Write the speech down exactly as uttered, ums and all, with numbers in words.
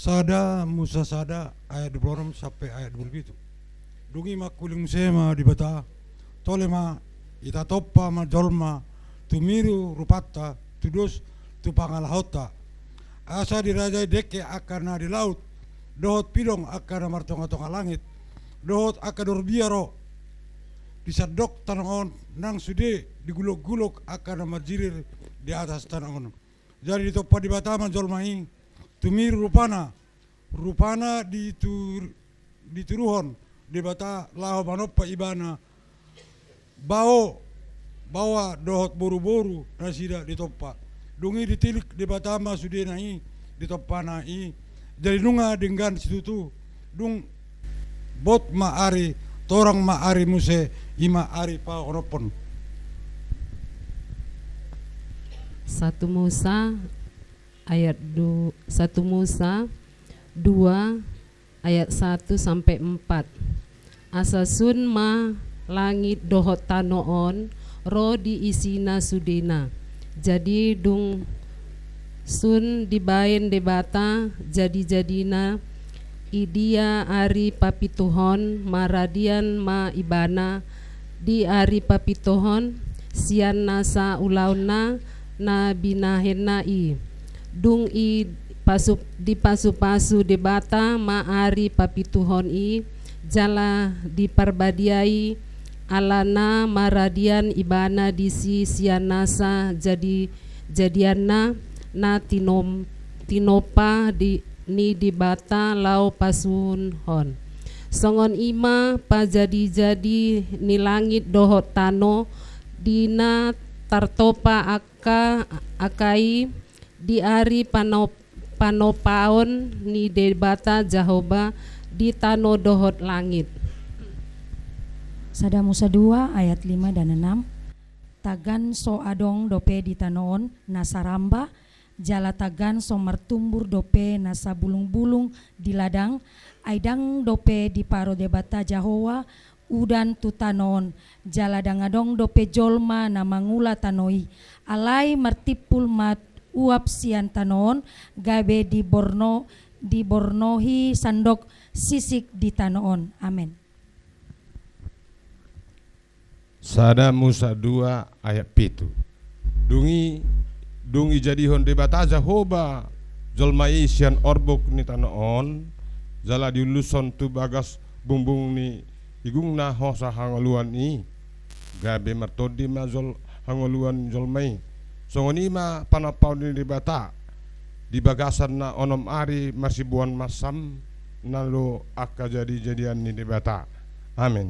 Sada Musa sada ayat dua pulu onom sampe ayat dua pulu pitu. Dung i mangkuling muse ma Debata, tole ma, ita tompa ma jolma, tumiru rupanta, tudos tu pangalahonta. Asa dirajai dengke angka na di laut, dohot pidong angka na martonga-tonga langit, dohot angka dorbiar on, di sandok tano on, nang sude digulok-gulok angka na marjirir di atas tano on. Jadi ditompa Debata ma jolma i, tumiru rupana, rupana ditur-, dituruhon Debata laho manompa ibana, bao, baoa dohot boru-boru nasida ditompa. Dung i ditilik Debata ma sudena i ditompana i, jadi nunga denggan situtu. Dung bot ma ari, torang ma ari muse, i ma ari paonomhon. Satu Musa ayat du-, satu Musa dua ayat satu sampe empat. Asa sun ma langit dohot tano on ro di isina sudena. Jadi dung sun dibaen Debata jadi-jadina, i dia ari papituhon maradian ma ibana di ari papituhon sian nasa ulaonna na binahenna i. Dung i pasu-, dipasu-pasu Debata ma ari papituhon i, jala diparbadiai, alana maradian ibana disi sian nasa jadi-jadianna na tinom-, tinompa di, ni Debata laho pasuhon. Songon i ma pajadi-jadi ni langit dohot tano, di na tartompa angka, angka i di ari panop-, panompaon ni Debata Jahowa di tano dohot langit. Sada Musa dua ayat lima dan enam. Tagan so adong dope di tano on nasa ramba, jala tagan so martumbur dope nasa bulung-bulung di ladang, ai ndang dope diparo Debata Jahowa udan tu tano on, jala ndang adong dope jolma na mangula tano i. Alai martimpul ma uap sian tano on, gabe diborno-, dibornohi sandok sisik di tano on. Amen. Sada Musa dua ayat pitu. Dung i, dung dijadihon Debata Jahowa jolma i sian orbuk ni tano on, jala diulushon tu bagas bungbung ni igungna hosa hangoluan i, gabe martondi ma jol-, hangoluan jolma i. Songon i ma panompaon ni Debata di bagasan na onom ari marsibuan mansam, na do angka jadi-jadian ni Debata. Amen.